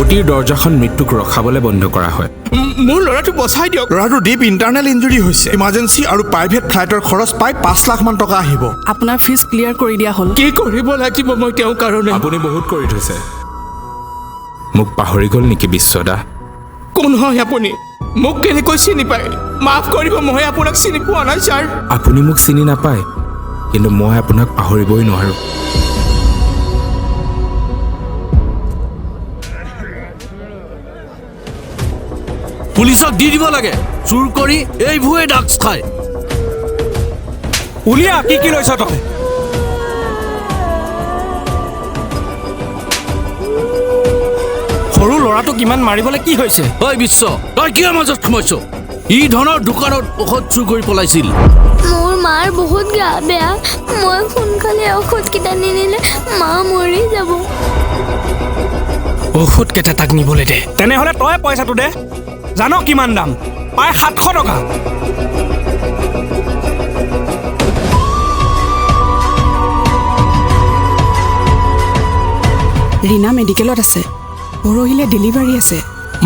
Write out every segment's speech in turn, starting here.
অ'টিৰ দৰ্জাখন মৃত্যুক ৰখাবলৈ বন্ধ কৰা হয়। মোৰ ল'ৰাটো বচাই দিয়ক। ল'ৰাটোৰ ডিপ ইণ্টাৰনেল ইঞ্জুৰি হৈছে। ইমাৰ্জেঞ্চি আৰু প্ৰাইভেট ফ্লাইটৰ খৰচ প্ৰায় 5 লাখমান টকা আহিব। আপোনাৰ ফিজ ক্লিয়াৰ কৰি দিয়া হ'ল। কি কৰিব লাগিব মই তেওঁৰ কাৰণে? আপুনি বহুত কৰি থৈছে। মোক পাহৰি গ'ল নেকি বিশ্বদা? কোন হয় আপুনি? মোক কেনেকৈ চিনি পায়? মাফ কৰিব, মই আপোনাক চিনি পোৱা নাই ছাৰ। আপুনি মোক চিনি নাপায়, কিন্তু মই আপোনাক পাহৰিবই নোৱাৰোঁ। পুলিচক দি দিব লাগে। চুৰ কৰি এইবোৰে ড্ৰাগছ খায়। উলিয়া, কি কি লৈছ তই? সৰু ল'ৰাটোক ইমান মাৰিবলৈ কি হৈছে? ঐ বিশ্ব, তই কিয় মাজত সোমাইছ? ই ধনৰ দোকানত ঔষধ চুৰ কৰি পলাইছিল। মোৰ মাৰ বহুত গা বেয়া। মই সোনকালে ঔষধকেইটা নিনিলে মা মৰি যাব। ঔষধ কেইটা তাক নিবলৈ দে। তেনেহ'লে তই পইচাটো দে। জান কিমান দাম? প্ৰায় 700 টকা। ৰীণা মেডিকেলত আছে, পৰহিলে ডেলিভাৰী আছে।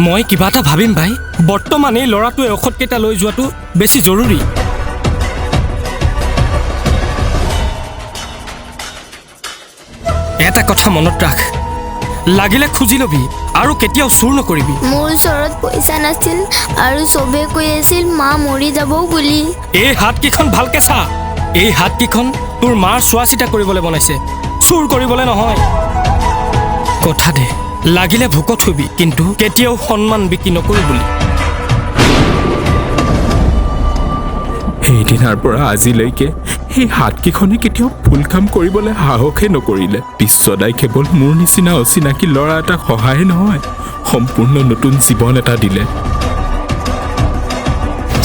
মই কিবা এটা ভাবিম ভাই। বৰ্তমান এই ল'ৰাটোৱে ঔষধকেইটা লৈ যোৱাটো বেছি জৰুৰী। এটা কথা মনত ৰাখ, লাগিলে খুজি ল'বি আৰু কেতিয়াও চুৰ নকৰিবি। মোৰ ওচৰত পইচা নাছিল আৰু চবে কৈ আছিল মা মৰি যাব বুলি। এই হাতকেইখন ভালকে চা। এই হাতকেইখন তোৰ মাৰ চোৱা চিতা কৰিবলৈ বনাইছে, চুৰ কৰিবলৈ নহয়। কথা দে, লাগিলে ভোকত শুবি, কিন্তু কেতিয়াও সন্মান বিক্ৰী নকৰো বুলি। সেইদিনাৰ পৰা আজিলৈকে সেই হাতকেইখনে কেতিয়াও ভুল কাম কৰিবলৈ সাহসে নকৰিলে। বিশ্বদাই কেৱল মোৰ নিচিনা অচিনাকি ল'ৰা এটাক সহায় নহয়, সম্পূৰ্ণ নতুন জীৱন এটা দিলে।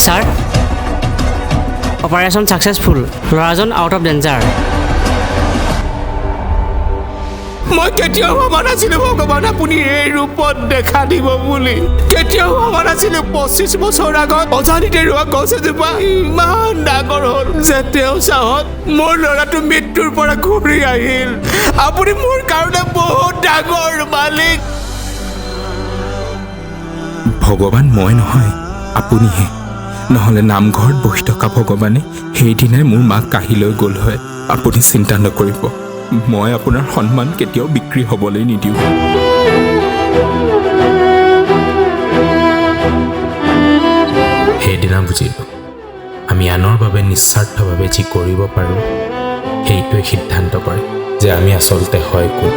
Sir, operation successful. ল'ৰাজন আউট অফ ডেঞ্জাৰ। মই কেতিয়াও ভবা নাছিলো ভগৱান, আপুনি এই ৰূপত দেখা দিব বুলি। কেতিয়াও ভবা নাছিলো 25 বছৰ আগত অজানিতে ৰোৱা গছ এজোপা ইমান ডাঙৰ হ'ল যে তেওঁ চাহত মোৰ ল'ৰাটো মৃত্যুৰ পৰা ঘূৰি আহিল। আপুনি মোৰ কাৰণে বহুত ডাঙৰ মালিক। ভগৱান মই নহয়, আপুনিহে। নহ'লে নামঘৰত বহি থকা ভগৱানে সেইদিনাই মোৰ মাক কাঢ়ি লৈ গ'ল হয়। আপুনি চিন্তা নকৰিব, মই আপোনাৰ সন্মান কেতিয়াও বিক্ৰী হ'বলৈ নিদিওঁ। সেইদিনা বুজিলোঁ, আমি আনৰ বাবে নিস্বাৰ্থভাৱে যি কৰিব পাৰোঁ, সেইটোৱে সিদ্ধান্ত কৰে যে আমি আচলতে হয় কোন।